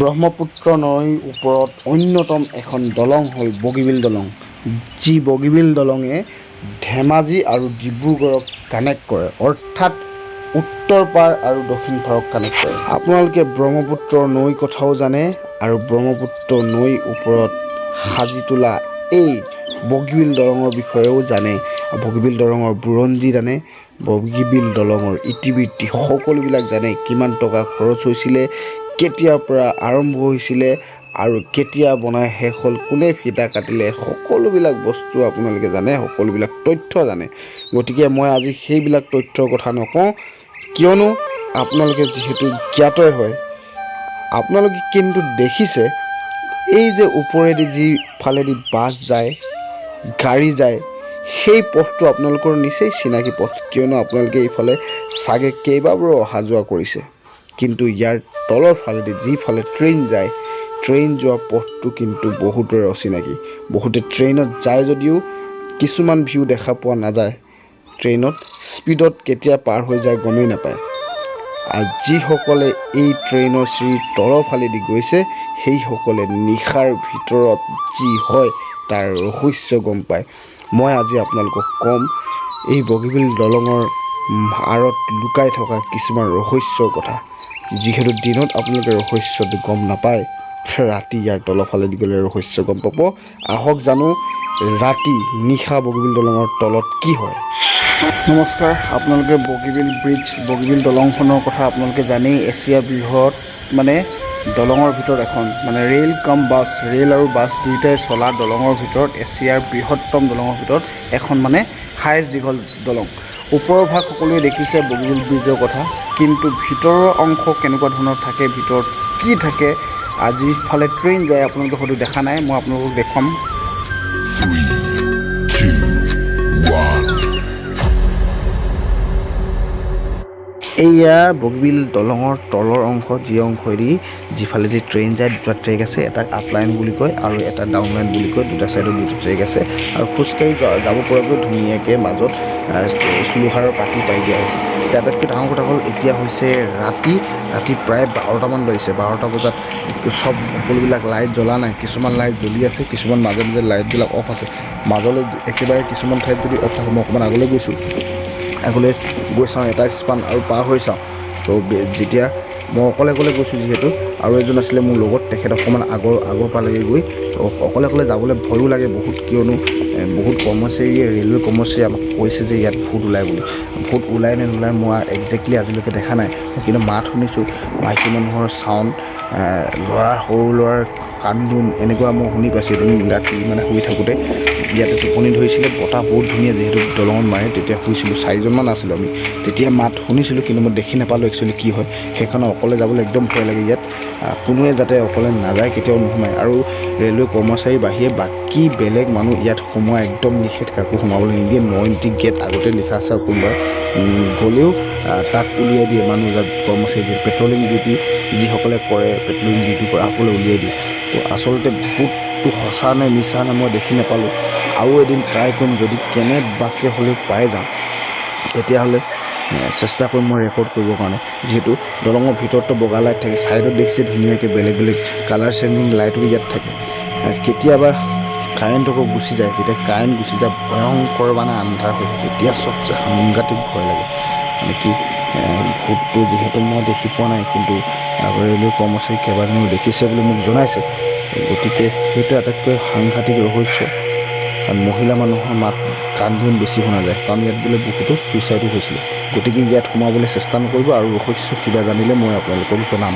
ব্ৰহ্মপুত্ৰ নৈৰ ওপৰত অন্যতম এখন দলং হ'ল বগীবিল দলং, যি বগীবিল দলঙে ধেমাজি আৰু ডিব্ৰুগড়ক কানেক্ট কৰে, অৰ্থাৎ উত্তৰ পাৰ আৰু দক্ষিণ পাৰক কানেক্ট কৰে। আপোনালোকে ব্ৰহ্মপুত্ৰ নৈৰ কথাও জানে আৰু ব্ৰহ্মপুত্ৰ নৈৰ ওপৰত সাজি তোলা এই বগীবিল দলঙৰ বিষয়েও জানে। বগীবিল দলঙৰ বুৰঞ্জী জানে, বগীবিল দলঙৰ ইতিবৃত্তি সকলোবিলাক জানে। কিমান টকা খৰচ হৈছিলে, কেতিয়াৰ পৰা আৰম্ভ হৈছিলে আৰু কেতিয়া বনাই শেষ হ'ল, কোনে ফিটা কাটিলে, সকলোবিলাক বস্তু আপোনালোকে জানে, সকলোবিলাক তথ্য জানে। গতিকে মই আজি সেইবিলাক তথ্যৰ কথা নকওঁ, কিয়নো আপোনালোকে যিহেতু জ্ঞাতই হয়। আপোনালোকে কিন্তু দেখিছে, এই যে ওপৰেদি যিফালেদি বাছ যায়, গাড়ী যায়, সেই পথটো আপোনালোকৰ নিচেই চিনাকি পথ, কিয়নো আপোনালোকে এইফালে চাগে কেইবাবাৰো অহা যোৱা কৰিছে। কিন্তু ইয়াৰ তলৰ ফালেদি যিফালে ট্ৰেইন যায়, ট্ৰেইন যোৱা পথটো কিন্তু বহুতৰে অচিনাকি। বহুতে ট্ৰেইনত যায় যদিও কিছুমান ভিউ দেখা পোৱা নাযায়। ট্ৰেইনত স্পীডত কেতিয়া পাৰ হৈ যায় গমেই নাপায়। আৰু যিসকলে এই ট্ৰেইনৰ চিৰিৰ তলৰ ফালেদি গৈছে, সেইসকলে নিশাৰ ভিতৰত যি হয় তাৰ ৰহস্য গম পায়। মই আজি আপোনালোকক ক'ম এই বগীবিল দলঙৰ আঁৰত লুকাই থকা কিছুমান ৰহস্যৰ কথা। যিহেতু দিনত আপোনালোকে ৰহস্যটো গম নাপায়, ৰাতি ইয়াৰ তলৰ ফালেদি গ'লে ৰহস্য গম পাব। আহক জানো ৰাতি নিশা বগীবিল দলঙৰ তলত কি হয়। নমস্কাৰ। আপোনালোকে বগীবিল ব্ৰিজ, বগীবিল দলংখনৰ কথা আপোনালোকে জানেই। এছিয়াৰ বৃহৎ মানে দলঙৰ ভিতৰত এখন, মানে ৰেল কাম বাছ, ৰেল আৰু বাছ দুয়োটাই চলা দলঙৰ ভিতৰত এছিয়াৰ বৃহত্তম দলঙৰ ভিতৰত এখন, মানে হায়েষ্ট দীঘল দলং। ওপৰৰ ভাগ সকলোৱে দেখিছে বগীবিল ব্ৰিজৰ কথা, কিন্তু ভিতৰৰ অংশ কেনেকুৱা ধৰণৰ থাকে, ভিতৰত কি থাকে, যিফালে ট্ৰেইন যায়, আপোনালোকে হয়তো দেখা নাই। মই আপোনালোকক দেখুৱাম। Three, two, one. এইয়া বগীবিল দলঙৰ তলৰ অংশ, যি অংশইদি যিফালেদি ট্ৰেইন যায়। দুটা ট্ৰেক আছে, এটাক আপ লাইন বুলি কয় আৰু এটা ডাউন লাইন বুলি কয়। দুটা ছাইডত দুটা ট্ৰেক আছে আৰু খোজকাঢ়ি যাব পৰাকৈ ধুনীয়াকৈ মাজত চুলুহাৰৰ পাতি পাৰি দিয়া হৈছে। এতিয়া আটাইতকৈ ডাঙৰ কথা হ'ল, এতিয়া হৈছে ৰাতি ৰাতি প্ৰায় 12টামান বাজিছে। 12টা বজাত চব সকলোবিলাক লাইট জ্বলা নাই। কিছুমান লাইট জ্বলি আছে, কিছুমান মাজে মাজে লাইটবিলাক অফ আছে। মাজলৈ একেবাৰে কিছুমান ঠাইত যদি অফ থাকে। মই অকণমান আগলৈ গৈছোঁ, আগলৈ গৈ চাওঁ, এটা স্পান আৰু পাৰ হৈ চাওঁ। ত' যেতিয়া মই অকলে অকলে গৈছোঁ, যিহেতু আৰু এজন আছিলে মোৰ লগত, তেখেত অকণমান আগৰ আগৰ পালেগৈ গৈ। ত' অকলে অকলে যাবলৈ ভয়ো লাগে বহুত, কিয়নো বহুত কৰ্মচাৰীয়ে, ৰেলৱে কৰ্মচাৰীয়ে আমাক কৈছে যে ইয়াত ভূত ওলায় বুলি। ভূত ওলায় নে নোলায় মই একজেক্টলি আজিলৈকে দেখা নাই, কিন্তু মাত শুনিছোঁ, মাইকী মানুহৰ চাউণ্ড, ল'ৰা, সৰু ল'ৰাৰ কান্দোন, এনেকুৱা মই শুনি পাইছোঁ। এদিন ৰাতি মানে শুই থাকোঁতে ইয়াতে টোপনি ধৰিছিলে, বতাহ বহুত ধুনীয়া যিহেতু দলঙত মাৰে, তেতিয়া শুইছিলোঁ। চাৰিজনমান আছিলোঁ আমি, তেতিয়া মাত শুনিছিলোঁ, কিন্তু মই দেখি নাপালোঁ একচুৱেলি কি হয়। সেইকাৰণে অকলে যাবলৈ একদম ভয় লাগে ইয়াত। কোনোৱে যাতে অকলে নাযায়, কেতিয়াও নোসোমায়। আৰু ৰেলৱে কৰ্মচাৰীৰ বাহিৰে বাকী বেলেগ মানুহ ইয়াত সোমোৱা একদম নিষেধ, কাকো সোমাবলৈ নিদিয়ে। ন এণ্ট্ৰি গেট আগতে লিখা আছে আৰু কোনোবা গ'লেও তাক উলিয়াই দিয়ে। মানুহ যাত কৰ্মচাৰী, যি পেট্ৰলিং ডিউটি যিসকলে কৰে, পেট্ৰলিং ডিউটি কৰাসকলে উলিয়াই দিয়ে। তো আচলতে ভূতটো সঁচা নে মিছা নে মই দেখি নাপালোঁ। আৰু এদিন ট্ৰাই কৰিম, যদি কেনেবাকৈ হ'লেও পাই যাওঁ, তেতিয়াহ'লে চেষ্টা কৰিম মই ৰেকৰ্ড কৰিবৰ কাৰণে। যিহেতু দলঙৰ ভিতৰততো বগা লাইট থাকে, ছাইডত দেখিছে ধুনীয়াকৈ বেলেগ বেলেগ কালাৰ চেঞ্জিং লাইটো ইয়াত থাকে। কেতিয়াবা কাৰেণ্ট আকৌ গুচি যায়। যেতিয়া কাৰেণ্ট গুচি যায়, ভয়ংকৰ মানে আন্ধাৰ হৈ যায়, তেতিয়া চবচে সাংঘাতিক ভয় লাগে। মানে কি, ভূতটো যিহেতু মই দেখি পোৱা নাই, কিন্তু ৰেলৱে কৰ্মচাৰী কেইবাজনেও দেখিছে বুলি মোক জনাইছে। গতিকে সেইটো আটাইতকৈ সাংঘাতিক ৰহস্য, কাৰণ মহিলা মানুহৰ মাত, কান্দোন বেছি শুনা যায়, কাৰণ ইয়াত বোলে বহুতো ছুইচাইডো হৈছিলে। গতিকে ইয়াত সোমাবলৈ চেষ্টা নকৰিব আৰু ৰহস্য কিবা জানিলে মই আপোনালোকক জনাম।